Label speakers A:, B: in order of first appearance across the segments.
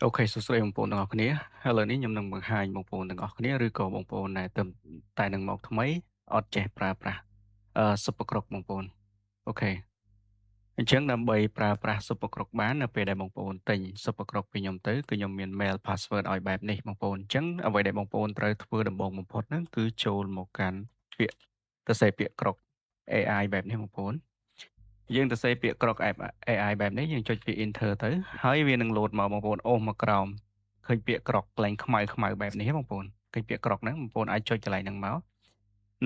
A: OK សួស្តីបងប្អូនទាំងអស់គ្នាឥឡូវនេះខ្ញុំនឹងបង្ហាញបងប្អូនទាំងអស់គ្នាឬក៏បងប្អូនដែលទើបតែនឹងមកថ្មីអត់ចេះប្រើប្រាស់SuperGrok បងប្អូន OK អញ្ចឹងដើម្បីប្រើប្រាស់ SuperGrok បាននៅពេលដែលបងប្អូនទិញ SuperGrok ពីខ្ញុំទៅគឺខ្ញុំមាន mail password ឲ្យបែបនេះបងប្អូនអញ្ចឹងអ្វីដែលបងប្អូនត្រូវធ្វើដំបូងបំផុតហ្នឹងគឺចូលមកកាន់ពាក្យទៅសេពាក្យ Grok AI បែបនេះបងប្អូនយើងទៅសេពាក្យ Grok AI បែបនេះយើងចុចពាក្យ enter ទៅហើយវានឹង load មកបងប្អូនអូសមកក្រោមឃើញពាក្យ Grok កន្លែងខ្មៅខ្មៅបែបនេះបងប្អូនឃើញពាក្យ Grok ហ្នឹងបងប្អូនអាចចុចកន្លែងហ្នឹងមក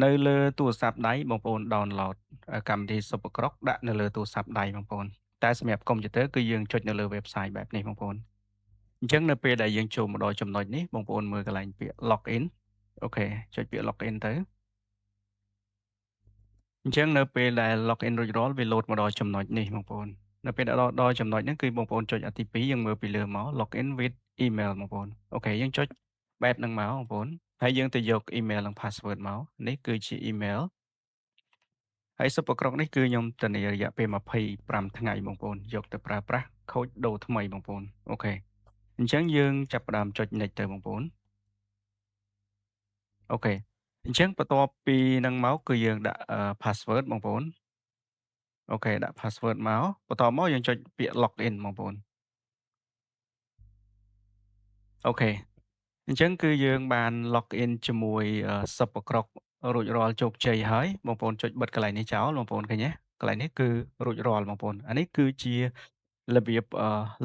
A: នៅលើទូរស័ព្ទដៃបងប្អូន download កម្មវិធី SuperGrok ដាក់នៅលើទូរស័ព្ទដៃបងប្អូនតែសម្រាប់កុំព្យូទ័រគឺយើងចុចនៅលើ website បែបនេះបងប្អូនអញ្ចឹងនៅពេលដែលយើងចូលមកដល់ចំណុចនេះបងប្អូនមើលកន្លែងពាក្យ login OK ចុចពាក្យ login ទៅអញ្ចឹងនៅពេលដែល login រួចរាល់វា load មកដល់ចំណុចនេះបងប្អូននៅពេលដល់ដល់ចំណុចហ្នឹងគឺបងប្អូនចុចអាទី2យើងមើលពីលើមក login with email បងប្អូន OK យើងចុចបែបហ្នឹងមកបងប្អូនហើយយើងទៅយក email និង password មកនេះគឺជា email ហើយ SuperGrok នេះគឺខ្ញុំធានារយៈពេល25ថ្ងៃបងប្អូនយកទៅប្រើប្រាស់ខូចដូរថ្មីបងប្អូន OK អញ្ចឹងយើងចាប់ផ្ដើមចុច next ទៅបងប្អូន OK អញ្ចឹងបន្ទាប់ពីនឹងមកគឺយើងដាក់ password បងប្អូន OK ដាក់ password មកបន្ទាប់មកយើងចុចពាក្យ login បងប្អូន OK អញ្ចឹងគឺយើងបាន login ជាមួយ SuperGrok រួចរាល់ជោគជ័យហើយបងប្អូនចុចបិទកន្លែងនេះចោលបងប្អូនឃើញទេកន្លែងនេះគឺរួចរាល់បងប្អូនអានេះគឺជារបៀប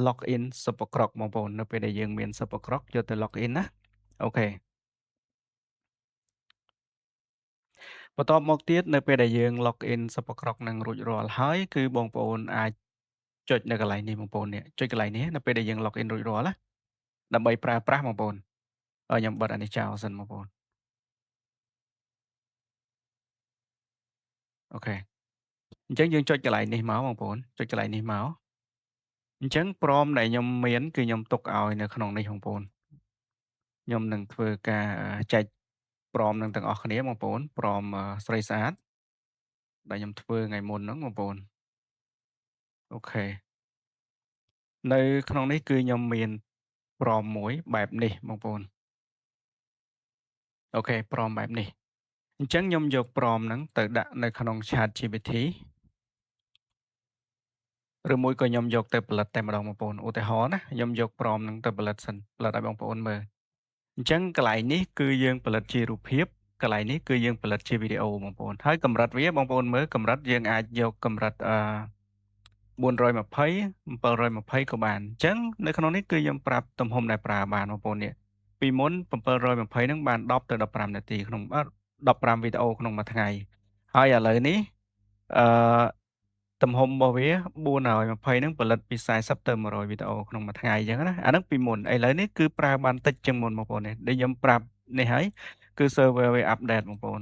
A: login SuperGrok បងប្អូននៅពេលដែលយើងមាន SuperGrok យកទៅ login ណា OK បន្ទាប់មកទៀតនៅពេលដែលយើង login SuperGrok នឹងរួចរាល់ហើយគឺបងប្អូនអាចចុចនៅកន្លែងនេះបងប្អូននេះចុចកន្លែងនេះនៅពេលដែលយើង login រួចរាល់ណាដើម្បីប្រើប្រាស់បងប្អូនខ្ញុំបិទអានេះចោលសិនបងប្អូន OK អញ្ចឹងយើងចុចកន្លែងនេះមកបងប្អូនចុចកន្លែងនេះមកអញ្ចឹង prompt ដែលខ្ញុំមានគឺខ្ញុំទុកឲ្យនៅក្នុងនេះបងប្អូនខ្ញុំនឹងធ្វើការចែក prompt នឹងទាំងអស់គ្នាបងប្អូន prompt ស្រីស្អាតដែលខ្ញុំធ្វើថ្ងៃមុនហ្នឹងបងប្អូន OK នៅក្នុងនេះគឺខ្ញុំមាន prompt មួយបែបនេះបងប្អូន OK prompt បែបនេះអញ្ចឹងខ្ញុំយក prompt ហ្នឹងទៅដាក់នៅក្នុង ChatGPT ឬមួយក៏ខ្ញុំយកទៅផលិតតែម្ដងបងប្អូនឧទាហរណ៍ណាខ្ញុំយក prompt ហ្នឹងទៅផលិតសិនផលិតឲ្យបងប្អូនមើលអញ្ចឹងកន្លែងនេះគឺយើងផលិតជារូបភាពកន្លែងនេះគឺយើងផលិតជាវីដេអូបងប្អូនហើយកម្រិតវាបងប្អូនមើលកម្រិតយើងអាចយកកម្រិត420 720ក៏បានអញ្ចឹងនៅក្នុងនេះគឺខ្ញុំប្រាប់ទំហំដែលប្រើបានបងប្អូននេះពីមុន720ហ្នឹងបាន10ទៅ15នាទីក្នុង15វីដេអូក្នុងមួយថ្ងៃហើយឥឡូវនេះអឺទំហំរបស់វា420ហ្នឹងផលិតពី40ទៅ100វីដេអូក្នុងមួយថ្ងៃអញ្ចឹងណាអាហ្នឹងពីមុនឥឡូវនេះគឺប្រើបានតិចជាងមុនបងប្អូននេះដែលខ្ញុំប្រាប់នេះហើយគឺ server វា update បងប្អូន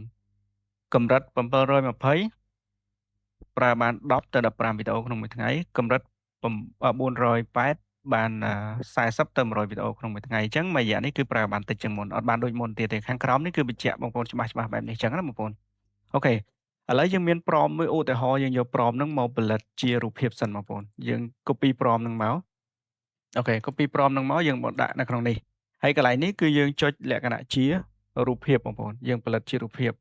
A: កម្រិត720ប្រើបាន10ទៅ15វីដេអូក្នុងមួយថ្ងៃកម្រិត480បាន40ទៅ100វីដេអូក្នុងមួយថ្ងៃអញ្ចឹងមួយរយៈនេះគឺប្រើបានតិចជាងមុនអត់បានដូចមុនទៀតទេខាងក្រោមនេះគឺបញ្ជាក់បងប្អូនច្បាស់ច្បាស់បែបនេះអញ្ចឹងណាបងប្អូន OK ឥឡូវយើងមាន prompt មួយឧទាហរណ៍យើងយក prompt ហ្នឹងមកផលិតជារូបភាពសិនបងប្អូនយើង copy prompt ហ្នឹងមក OK copy prompt ហ្នឹងមកយើងមកដាក់នៅក្នុងនេះហើយកន្លែងនេះគឺយើងចុចលក្ខណៈជារូបភាពបងប្អូនយើងផលិតជារូបភាព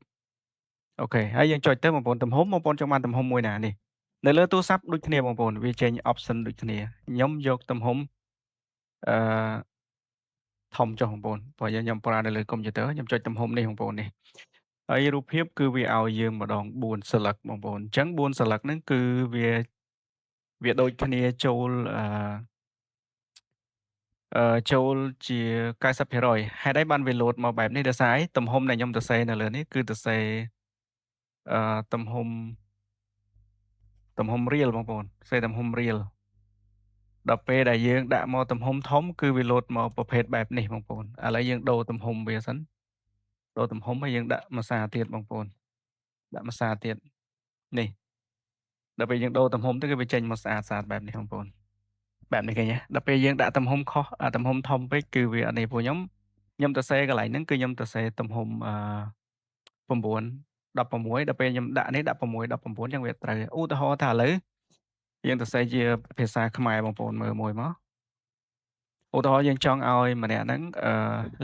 A: OK ហើយយើងចុចទៅបងប្អូនទំហំបងប្អូនចង់បានទំហំមួយណានេះនៅលើទូរស័ព្ទដូចគ្នាបងប្អូនវាចេញ option ដូចគ្នាខ្ញុំយកទំហំអឺធំចុះបងប្អូនព្រោះខ្ញុំប្រើនៅលើកុំព្យូទ័រខ្ញុំចុចទំហំនេះបងប្អូននេះហើយរូបភាពគឺវាឲ្យយើងម្ដង4ស្លឹកបងប្អូនអញ្ចឹង4ស្លឹកហ្នឹងគឺវាដូចគ្នាចូលចូលជា90%ហេតុអីបានវាលោតមកបែបនេះដោយសារអីទំហំដែលខ្ញុំសរសេរនៅលើនេះគឺសរសេរអឺទំហំរៀលបងប្អូនសរសេរទំហំរៀលដល់ពេលដែលយើងដាក់មកទំហំធំគឺវាលោតមកប្រភេទបែបនេះបងប្អូនឥឡូវយើងដូរទំហំវាសិនដូរទំហំហើយយើងដាក់មួយសារទៀតបងប្អូនដាក់មួយសារទៀតនេះដល់ពេលយើងដូរទំហំទៅគឺវាចេញមកស្អាតស្អាតបែបនេះបងប្អូនបែបនេះឃើញទេដល់ពេលយើងដាក់ទំហំខុសទំហំធំពេកគឺវាអត់នេះព្រោះខ្ញុំទៅសេកន្លែងហ្នឹងគឺខ្ញុំទៅសេទំហំ9 16ដល់ពេលខ្ញុំដាក់នេះដាក់6 19ចឹងវាត្រូវឧទាហរណ៍ថាឥឡូវយើងទៅសេជាភាសាខ្មែរបងប្អូនមើលមួយមក ឧទាហរណ៍យើងចង់ឲ្យម្នាក់ហ្នឹង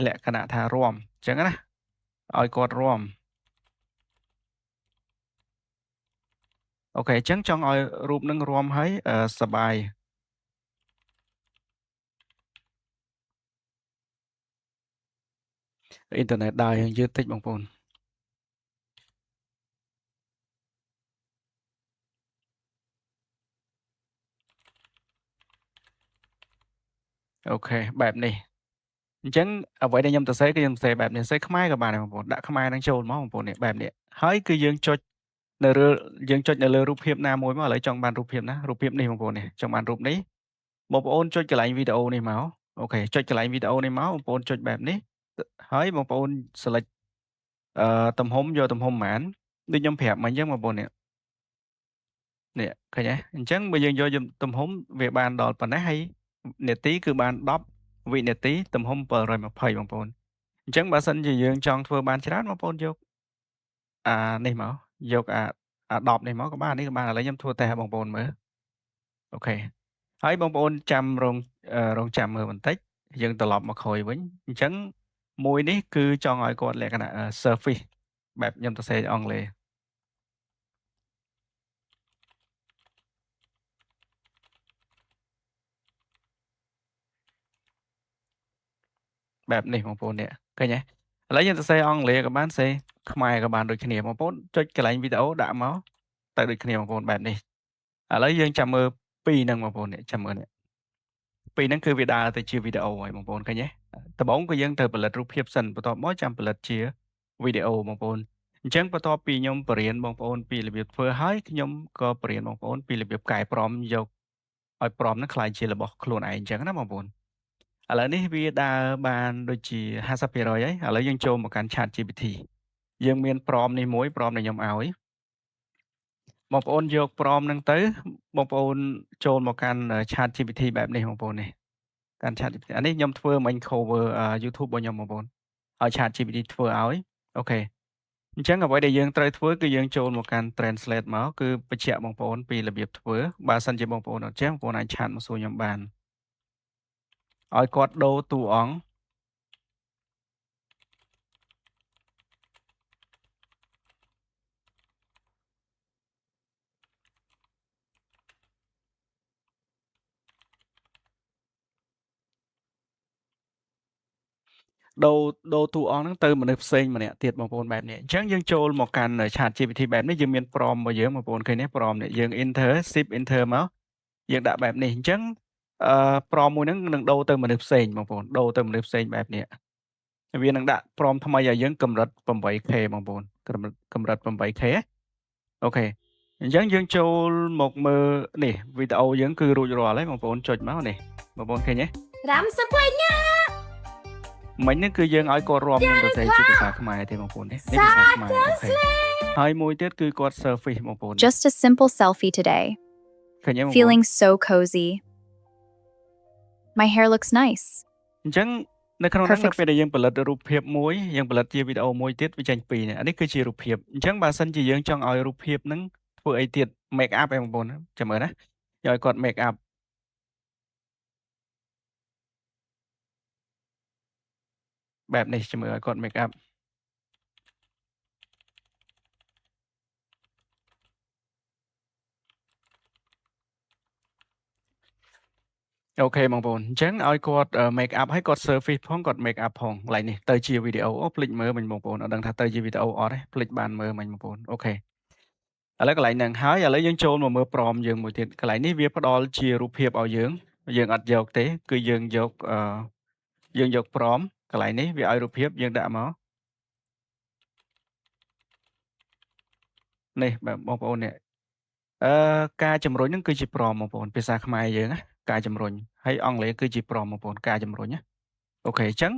A: លក្ខណៈថារាំអញ្ចឹងណាឲ្យគាត់រាំ OK អញ្ចឹងចង់ឲ្យរូបនឹងរាំហើយសបាយអ៊ីនធឺណិតដើរយ៉ាងយឺតតិចបងប្អូន OK បែបនេះអញ្ចឹងអ្វីដែលខ្ញុំសរសេរគឺខ្ញុំសរសេរបែបនេះសរសេរខ្មែរក៏បានដែរបងប្អូនដាក់ខ្មែរនឹងចូលមកបងប្អូននេះបែបនេះហើយគឺយើងចុចនៅលើយើងចុចនៅលើរូបភាពណាមួយមកឥឡូវចង់បានរូបភាពណារូបភាពនេះបងប្អូននេះចង់បានរូបនេះបងប្អូនចុចកន្លែងវីដេអូនេះមក OK ចុចកន្លែងវីដេអូនេះមកបងប្អូនចុចបែបនេះហើយបងប្អូន select ទំហំយកទំហំប៉ុន្មានដូចខ្ញុំប្រាប់មកអញ្ចឹងបងប្អូននេះនេះឃើញទេអញ្ចឹងបើយើងយកទំហំវាបានដល់ប៉ុណ្ណេះហើយនាទីគឺបាន10វិនាទីទំហំ720បងប្អូនអញ្ចឹងបើសិនជាយើងចង់ធ្វើបានច្រើនបងប្អូនយកអានេះមកយកអា10នេះមកក៏បាននេះក៏បានឥឡូវខ្ញុំធ្វើតេស្តឲ្យបងប្អូនមើល OK ហើយបងប្អូនចាំរងចាំមើលបន្តិចយើងត្រឡប់មកក្រោយវិញអញ្ចឹងមួយនេះគឺចង់ឲ្យគាត់លក្ខណៈ surface បែបខ្ញុំសរសេរអង់គ្លេសបែបនេះបងប្អូននេះឃើញទេឥឡូវយើងសរសេរអង់គ្លេសក៏បានសរសេរខ្មែរក៏បានដូចគ្នាបងប្អូនចុចកន្លែងវីដេអូដាក់មកទៅដូចគ្នាបងប្អូនបែបនេះឥឡូវយើងចាំមើលពីរហ្នឹងបងប្អូននេះចាំមើលនេះពីរហ្នឹងគឺវាដើរទៅជាវីដេអូហើយបងប្អូនឃើញទេដំបូងក៏យើងត្រូវផលិតរូបភាពសិនបន្ទាប់មកចាំផលិតជាវីដេអូបងប្អូនអញ្ចឹងបន្ទាប់ពីខ្ញុំបរៀនបងប្អូនពីរបៀបធ្វើហើយខ្ញុំក៏បរៀនបងប្អូនពីរបៀបកែ prompt យកឲ្យ prompt ហ្នឹងក្លាយជារបស់ខ្លួនឯងអញ្ចឹងណាបងប្អូនឥឡូវនេះវាដើរបានដូចជា50%ហើយឥឡូវយើងចូលមកកាន់ Chat GPT យើងមាន prompt នេះមួយ prompt ដែលខ្ញុំឲ្យបងប្អូនយក prompt ហ្នឹងទៅបងប្អូនចូលមកកាន់ Chat GPT បែបនេះបងប្អូននេះកាន់ Chat GPT អានេះខ្ញុំធ្វើមិញ cover YouTube របស់ខ្ញុំបងប្អូនឲ្យ Chat GPT ធ្វើឲ្យ OK អញ្ចឹងអ្វីដែលយើងត្រូវធ្វើគឺយើងចូលមកកាន់ translate មកគឺបញ្ជាក់បងប្អូនពីរបៀបធ្វើបើសិនជាបងប្អូនអត់ចេះបងប្អូនអាច chat មកសួរខ្ញុំបានឲ្យគាត់ដូរតួអង្គដូរតួអង្គហ្នឹងទៅមនុស្សផ្សេងម្នាក់ទៀតបងប្អូនបែបនេះអញ្ចឹងយើងចូលមកកាន់ Chat GPT បែបនេះយើងមាន prompt របស់យើងបងប្អូនឃើញទេ prompt នេះយើង enter shift enter មកយើងដាក់បែបនេះអញ្ចឹងprompt មួយហ្នឹងនឹងដូរទៅមនុស្សផ្សេងបងប្អូនដូរទៅមនុស្សផ្សេងបែបនេះវានឹងដាក់ prompt ថ្មីឲ្យយើងកម្រិត 8K បងប្អូនកម្រិត 8K OK អញ្ចឹងយើងចូលមកមើលនេះវីដេអូយើងគឺរួចរាល់ហើយបងប្អូនចុចមកនេះបងប្អូនឃើញទេ
B: រំសពេញណា
A: មិញហ្នឹងគឺយើងឲ្យគាត់រាំនឹងសរសេរជាភាសាខ្មែរទេបងប្អូននេះនេះភាសាខ្មែរ OK ហើយមួយទៀតគឺគាត់ selfie បងប្អូន
C: Just a simple selfie today.
A: ឃើញទេបងប្អូន
C: Feeling so cozy. My hair looks nice.
A: អញ្ចឹងនៅក្នុងហ្នឹងនៅ
C: Perfect.
A: ពេលដែលយើងផលិតរូបភាពមួយយើងផលិតជាវីដេអូមួយទៀតវាចេញពីរនេះអានេះគឺជារូបភាពអញ្ចឹងបើសិនជាយើងចង់ឲ្យរូបភាពហ្នឹងធ្វើអីទៀត make up ឯងបងប្អូនចាំមើលណាយកឲ្យគាត់ make up បែបនេះចាំមើលឲ្យគាត់ make up OK បងប្អូនអញ្ចឹងឲ្យគាត់ make up ឲ្យគាត់ selfie ផងគាត់ make up ផងកន្លែងនេះទៅជាវីដេអូអូភ្លេចមើលមិញបងប្អូនអត់ដឹងថាទៅជាវីដេអូអត់ទេភ្លេចបានមើលមិញបងប្អូន OK ឥឡូវកន្លែងហ្នឹងហើយឥឡូវយើងចូលមកមើល prompt យើងមួយទៀតកន្លែងនេះវាផ្ដល់ជារូបភាពឲ្យយើងយើងអត់យកទេគឺយើងយកអឺយើងយក prompt កន្លែងនេះវាឲ្យរូបភាពយើងដាក់មកនេះបាទបងប្អូននេះការជំរុញហ្នឹងគឺជា prompt បងប្អូនភាសាខ្មែរយើងណាការជំរុញហើយអង់គ្លេសគឺជា prompt បងប្អូនការជំរុញណា OK អញ្ចឹង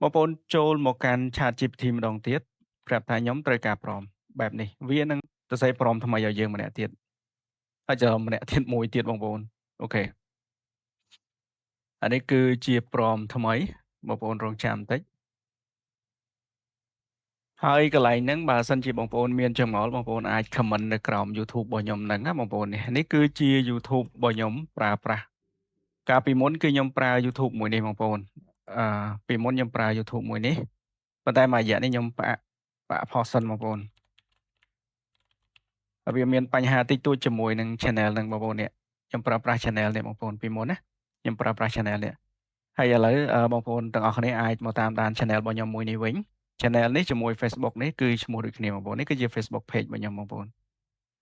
A: បងប្អូនចូលមកកាន់ Chat GPT ម្ដងទៀតប្រាប់ថាខ្ញុំត្រូវការ prompt បែបនេះវានឹងសរសេរ prompt ថ្មីឲ្យយើងម្នាក់ទៀតហើយចាំម្នាក់ទៀតមួយទៀតបងប្អូន OK អានេះគឺជា prompt ថ្មីបងប្អូនរងចាំបន្តិចហើយកន្លែងហ្នឹងបើសិនជាបងប្អូនមានចម្ងល់បងប្អូនអាច comment នៅក្រោម YouTube របស់ខ្ញុំហ្នឹងណាបងប្អូននេះនេះគឺជា YouTube របស់ខ្ញុំប្រើប្រាស់ កាលពីមុនគឺខ្ញុំប្រើ YouTube មួយនេះបងប្អូនពីមុនខ្ញុំប្រើ YouTube មួយនេះប៉ុន្តែមួយរយៈនេះខ្ញុំផ្អាកផុសសិនបងប្អូនហើយវាមានបញ្ហាតិចតួចជាមួយនឹង channel ហ្នឹងបងប្អូននេះខ្ញុំប្រើប្រាស់ channel នេះបងប្អូនពីមុនណាខ្ញុំប្រើប្រាស់ channel នេះហើយឥឡូវបងប្អូនទាំងអស់គ្នាអាចមកតាមដាន channel របស់ខ្ញុំមួយនេះវិញ channel នេះជាមួយ Facebook នេះគឺឈ្មោះដូចគ្នាបងប្អូននេះគឺជា Facebook page របស់ខ្ញុំបងប្អូន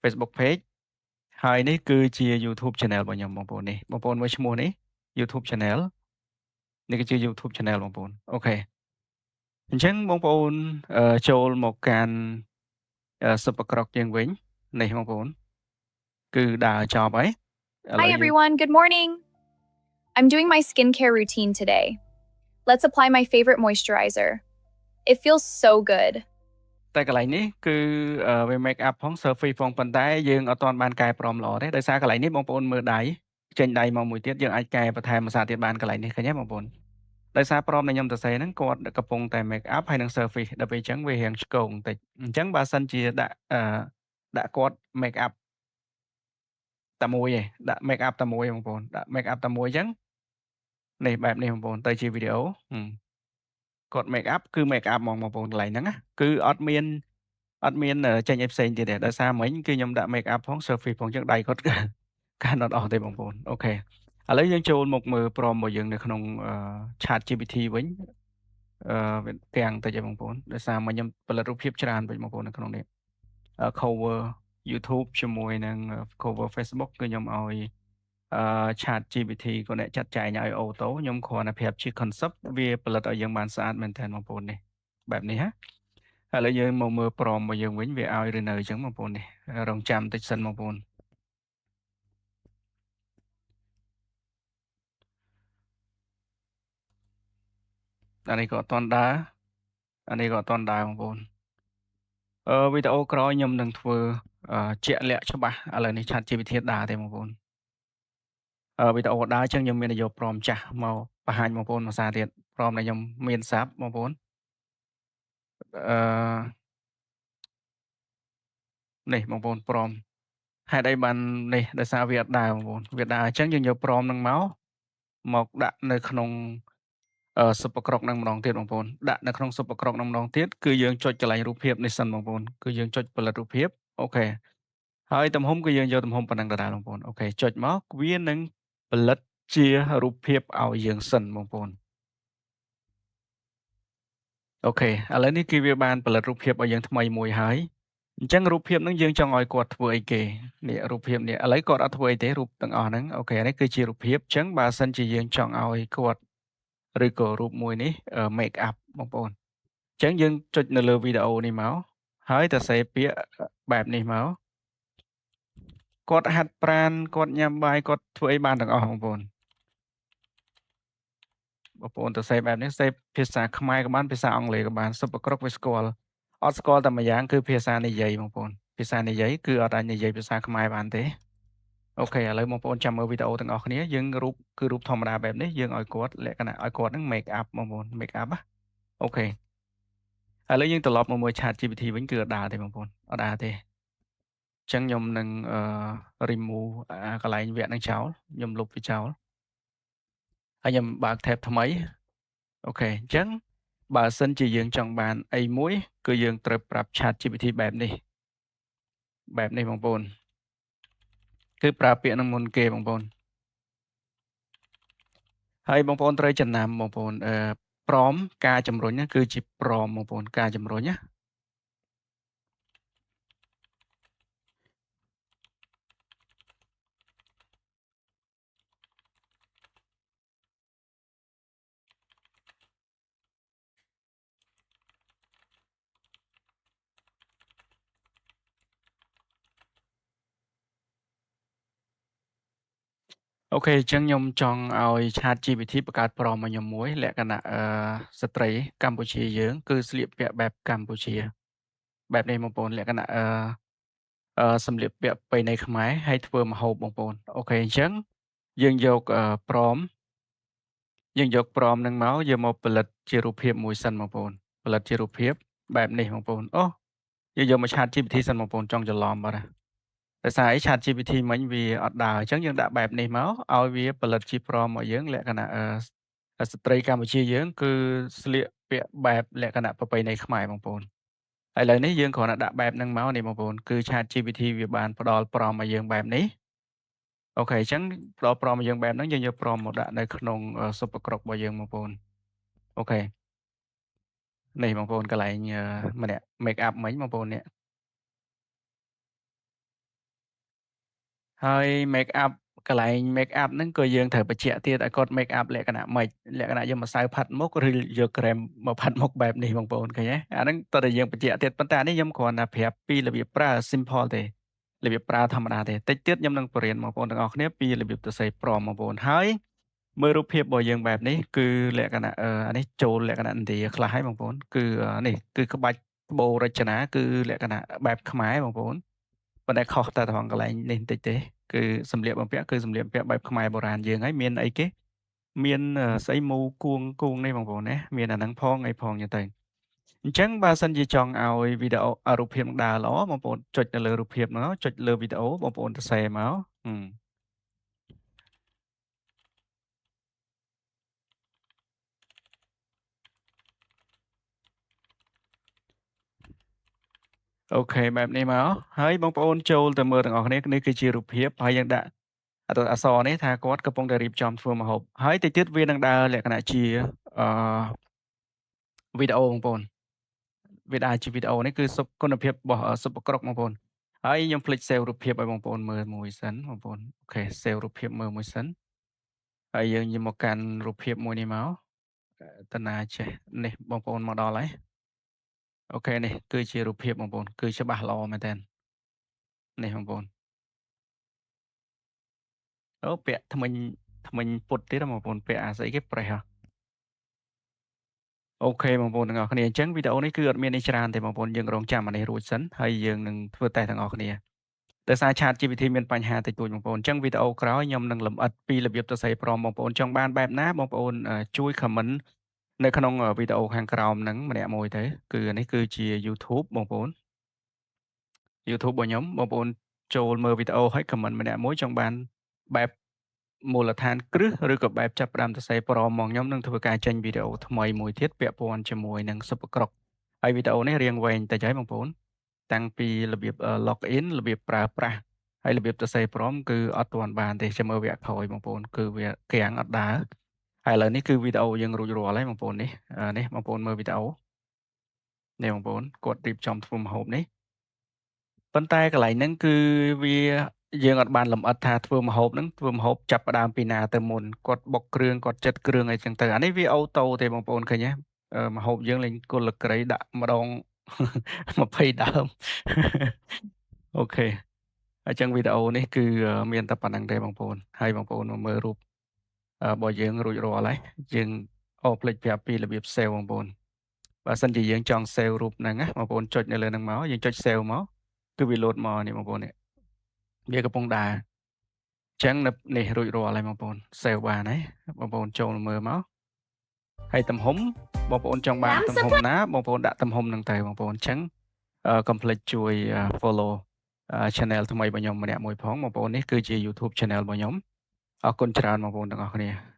A: Facebook page ហើយនេះគឺជា YouTube channel របស់ខ្ញុំបងប្អូននេះបងប្អូនមើលឈ្មោះនេះ YouTube channel នេះគឺជា YouTube channel បងប្អូន OK អញ្ចឹងបងប្អូនចូលមកកាន់ SuperGrok យើងវិញនេះបងប្អូនគឺដើរចប់ហើយឥឡូ
C: Hi
A: វយើង
C: everyone, good morning. I'm doing my skincare routine today. Let's apply my favorite moisturizer. It feels so good.
A: តែកន្លែងនេះគឺវា make up ផង selfie ផងប៉ុន្តែយើងអត់ទាន់បានកែ prompt ល្អទេដោយសារកន្លែងនេះបងប្អូនមើលដៃចេញដៃមកមួយទៀតយើងអាចកែបន្ថែមភាសាទៀតបានកន្លែងនេះឃើញទេបងប្អូនដោយសារ prompt ដែលខ្ញុំសរសេរហ្នឹងគាត់កំពុងតែ make up ហើយនិង selfie ដល់ពេលអញ្ចឹងវារាងឆ្គងបន្តិចអញ្ចឹងបើសិនជាដាក់ដាក់គាត់ make up តែមួយឯងដាក់ make up តែមួយបងប្អូនដាក់ make up តែមួយអញ្ចឹងនេះបែបនេះបងប្អូនទៅជាវីដេអូគាត់ make up គឺ make up ហ្មងបងប្អូនកន្លែងហ្នឹងណាគឺអត់មានចេញអីផ្សេងទៀតទេដោយសារមិញគឺខ្ញុំដាក់ make up ផង selfie ផងអញ្ចឹងដៃគាត់កាន់អត់អស់ទេបងប្អូន OK ឥឡូវយើងចូលមកមើល prompt របស់យើងនៅក្នុង Chat GPT វិញវាទាំងតិចឯងបងប្អូនដោយសារមកខ្ញុំផលិតរូបភាពច្រើនពេកបងប្អូននៅក្នុងនេះ cover YouTube ជាមួយនឹង cover Facebook គឺខ្ញុំឲ្យChat GPT ក៏អ្នកចាត់ចែងឲ្យ auto ខ្ញុំគ្រាន់តែប្រាប់ជា concept វាផលិតឲ្យយើងបានស្អាតមែនទែនបងប្អូននេះបែបនេះណាឥឡូវយើងមកមើល prompt របស់យើងវិញវាឲ្យឬនៅអញ្ចឹងបងប្អូននេះរងចាំតិចសិនបងប្អូនអានេះក៏អត់ទាន់ដើរអានេះក៏អត់ទាន់ដើរបងប្អូនវីដេអូក្រោយខ្ញុំនឹងធ្វើជាក់លាក់ច្បាស់ឥឡូវនេះ Chat GPT ដើរទេបងប្អូនវីដេអូដើរអញ្ចឹងខ្ញុំមាននយោ prompt ចាស់មកបង្ហាញបងប្អូនមួយសារទៀត prompt ដែលខ្ញុំមានស្រាប់បងប្អូនអឺនេះបងប្អូន prompt ហេតុអីបាននេះដោយសារវាអត់ដើរបងប្អូនវាដើរអញ្ចឹងយើងយក prompt ហ្នឹងមកដាក់នៅក្នុងSuperGrok ហ្នឹងម្ដងទៀតបងប្អូនដាក់នៅក្នុង SuperGrok ហ្នឹងម្ដងទៀតគឺយើងចុចកន្លែងរូបភាពនេះសិនបងប្អូនគឺយើងចុចផលិតរូបភាព OK ហើយទំហំគឺយើងយកទំហំប៉ុណ្ណឹងដដែលបងប្អូន OK ចុចមកវានឹងផលិតជារូបភាពឲ្យយើងសិនបងប្អូន OK ឥឡូវនេះគឺវាបានផលិតរូបភាពឲ្យយើងថ្មីមួយហើយអញ្ចឹងរូបភាពហ្នឹងយើងចង់ឲ្យគាត់ធ្វើអីគេនេះរូបភាពនេះឥឡូវគាត់អត់ធ្វើអីទេរូបទាំងអស់ហ្នឹង OK នេះគឺជារូបភាពអញ្ចឹងបើសិនជាយើងចង់ឲ្យគាត់ឬក៏រូបមួយនេះ make up បងប្អូនអញ្ចឹងយើងចុចនៅលើវីដេអូនេះមកហើយតសេពាក្យបែបនេះមកគាត់ហាត់ប្រានគាត់ញ៉ាំបាយគាត់ធ្វើអីបានទាំងអស់បងប្អូនបងប្អូនទៅសេបែបនេះសេភាសាខ្មែរក៏បានភាសាអង់គ្លេសក៏បាន SuperGrok វាស្គាល់អត់ស្គាល់តែម្យ៉ាងគឺភាសានិយាយបងប្អូនភាសានិយាយគឺអត់អាចនិយាយភាសាខ្មែរបានទេ OK ឥឡូវបងប្អូនចាំមើលវីដេអូទាំងអស់គ្នាយើងរូបគឺរូបធម្មតាបែបនេះយើងឲ្យគាត់លក្ខណៈឲ្យគាត់នឹង make up បងប្អូន make up ណា OK ឥឡូវយើងត្រឡប់មកមើល Chat GPT វិញគឺអត់ដើរទេបងប្អូនអត់ដើរទេអញ្ចឹងខ្ញុំនឹងremove អាកន្លែងវគ្គហ្នឹងចោលខ្ញុំលុបវាចោលហើយខ្ញុំបើក tab ថ្មី OK អញ្ចឹងបើសិនជាយើងចង់បានអីមួយគឺយើងត្រូវប្រាប់ Chat GPT បែបនេះបែបនេះបងប្អូនគឺប្រើពាក្យនឹងមុនគេបងប្អូនហើយបងប្អូនត្រូវចំណាំបងប្អូនprompt ការជំរុញហ្នឹងគឺជា prompt បងប្អូនការជំរុញណា OK អញ្ចឹងខ្ញុំចង់ឲ្យ Chat GPT បង្កើត prompt មកខ្ញុំមួយលក្ខណៈស្ត្រីកម្ពុជាយើង គឺស្លៀកពាក់បែបកម្ពុជាបែបនេះបងប្អូនលក្ខណៈសម្លៀកពាក់ប្រពៃណីខ្មែរហើយធ្វើម្ហូបបងប្អូន OK អញ្ចឹងយើងយក prompt យើងយក prompt ហ្នឹងមកយកមកផលិតជារូបភាពមួយសិនបងប្អូនផលិតជារូបភាពបែបនេះបងប្អូនអូយើងយកមក Chat GPT សិនបងប្អូនចង់ច្រឡំបាត់ហើយ ដោយសារអី ChatGPT មិញវាអត់ដើរអញ្ចឹងយើងដាក់បែបនេះមកឲ្យវាផលិតជា prompt មកយើងលក្ខណៈស្ត្រីកម្ពុជាយើងគឺស្លៀកពាក់បែបលក្ខណៈប្រពៃណីខ្មែរបងប្អូនឥឡូវនេះយើងគ្រាន់តែដាក់បែបហ្នឹងមកនេះបងប្អូនគឺ ChatGPT វាបានផ្ដល់ prompt ឲ្យយើងបែបនេះOK អញ្ចឹងផ្ដល់ prompt ឲ្យយើងបែបហ្នឹងយើងយក prompt មកដាក់នៅក្នុង SuperGrok របស់យើងបងប្អូន OK នេះបងប្អូនកន្លែងម្នាក់ make up មិញបងប្អូននេះហើយ make up កន្លែង make up ហ្នឹងក៏យើងត្រូវបញ្ជាក់ទៀតឲ្យគាត់ make up លក្ខណៈម៉េចលក្ខណៈយកម្សៅផាត់មុខឬយកក្រែមមកផាត់មុខបែបនេះបងប្អូនឃើញទេអាហ្នឹងតើតែយើងបញ្ជាក់ទៀតប៉ុន្តែនេះខ្ញុំគ្រាន់តែប្រាប់ពីរបៀបប្រើ simple ទេរបៀបប្រើធម្មតាទេតិចទៀតខ្ញុំនឹងបរៀនបងប្អូនទាំងអស់គ្នាពីរបៀបសរសេរ prompt បងប្អូនហើយមើលរូបភាពរបស់យើងបែបនេះគឺលក្ខណៈអានេះចូលលក្ខណៈឥណ្ឌាខ្លះហើយបងប្អូនគឺនេះគឺក្បាច់ក្បូររចនាគឺលក្ខណៈបែបខ្មែរបងប្អូនប៉ុន្តែខុសតែត្រង់កន្លែងនេះបន្តិចទេគឺសម្លៀកបំពាក់គឺសម្លៀកបំពាក់បែបខ្មែរបុរាណយើងហើយមានអីគេមានស្អីមូគួងគួងនេះបងប្អូនណាមានអាហ្នឹងផងអីផងចឹងទៅអញ្ចឹងបើសិនជាចង់ឲ្យវីដេអូរូបភាពដើរល្អបងប្អូនចុចនៅលើរូបភាពមកចុចលើវីដេអូបងប្អូនសរសេរមកOK បែបនេះមកហើយបងប្អូនចូលទៅមើលទាំងអស់គ្នានេះគឺជារូបភាពហើយយើងដាក់អក្សរនេះថាគាត់កំពុងតែរៀបចំធ្វើម្ហូបហើយតិចទៀតវានឹងដើរលក្ខណៈជាអឺវីដេអូបងប្អូនវាដើរជាវីដេអូនេះគឺគុណភាពរបស់ SuperGrok បងប្អូនហើយខ្ញុំភ្លេច save រូបភាពឲ្យបងប្អូនមើលមួយសិនបងប្អូន OK save រូបភាពមើលមួយសិនហើយយើងយកមកកាន់រូបភាពមួយនេះមកតាណាចេះនេះបងប្អូនមកដល់ហើយ OK នេះគឺជារូបភាពបងប្អូនគឺច្បាស់ល្អមែនតើនេះបងប្អូនអូពាក់ថ្មិញថ្មិញពុតទៀតបងប្អូនពាក់អាស្អីគេប្រេះហ៎ OK បងប្អូនទាំងអស់គ្នាអញ្ចឹងវីដេអូនេះគឺអត់មាននេះច្រើនទេបងប្អូនយើងរងចាំអានេះរួចសិនហើយយើងនឹងធ្វើតេស្តទាំងអស់គ្នាដោយសារ ChatGPT មានបញ្ហាតិចតួចបងប្អូនអញ្ចឹងវីដេអូក្រោយខ្ញុំនឹងលម្អិតពីរបៀបសរសេរ prompt បងប្អូនចង់បានបែបណាបងប្អូនជួយ comment នៅក្នុងវីដេអូខាងក្រោមហ្នឹងម្នាក់មួយទៅគឺនេះគឺជា YouTube បងប្អូន YouTube របស់ខ្ញុំបងប្អូនចូលមើលវីដេអូហើយ comment ម្នាក់មួយចង់បានបែបមូលដ្ឋានគ្រឹះឬក៏បែបចាប់ផ្ដើមសរសេរ prompt មកខ្ញុំនឹងធ្វើការចេញវីដេអូថ្មីមួយទៀតពាក់ព័ន្ធជាមួយនឹង SuperGrok ហើយវីដេអូនេះរៀងវែងតិចហើយបងប្អូនតាំងពីរបៀប log in របៀបប្រើប្រាស់ហើយរបៀបសរសេរ prompt គឺអត់ទាន់បានទេចាំមើលវគ្គក្រោយបងប្អូនគឺវាកាំងអត់ដើរហើយឥឡូវនេះគឺវីដេអូយើងរួចរាល់ហើយបងប្អូននេះនេះបងប្អូនមើលវីដេអូនេះបងប្អូនគាត់រៀបចំធ្វើម្ហូបនេះប៉ុន្តែកន្លែងហ្នឹងគឺវាយើងអត់បានលម្អិតថាធ្វើម្ហូបហ្នឹងធ្វើម្ហូបចាប់ផ្ដើមពីណាទៅមុនគាត់បុកគ្រឿងគាត់ចិត្តគ្រឿងអីចឹងទៅអានេះវា auto ទេបងប្អូនឃើញទេម្ហូបយើងលេងគុលក្រីដាក់ម្ដង20ដើម OK អញ្ចឹងវីដេអូនេះគឺមានតែប៉ុណ្្នឹងទេបងប្អូនហើយបងប្អូនមកមើលរូបរបស់យើងរួចរាល់ហើយយើងអូភ្លេចប្រាប់ពីរបៀប save បងប្អូនបើសិនជាយើងចង់ save រូបហ្នឹងណាបងប្អូនចុចនៅលើហ្នឹងមកយើងចុច save មកគឺវាលោតមកនេះបងប្អូននេះវាកំពុងដើរអញ្ចឹងនៅនេះរួចរាល់ហើយបងប្អូន save បានហើយបងប្អូនចូលមើលមកហើយទំហំបងប្អូនចង់បានទំហំណាបងប្អូនដាក់ទំហំហ្នឹងទៅបងប្អូនអញ្ចឹងកុំភ្លេចជួយ follow channel ថ្មីរបស់ខ្ញុំម្នាក់មួយផងបងប្អូននេះគឺជា YouTube channel របស់ខ្ញុំអរគុណច្រើនបងប្អូនទាំងអស់គ្នា។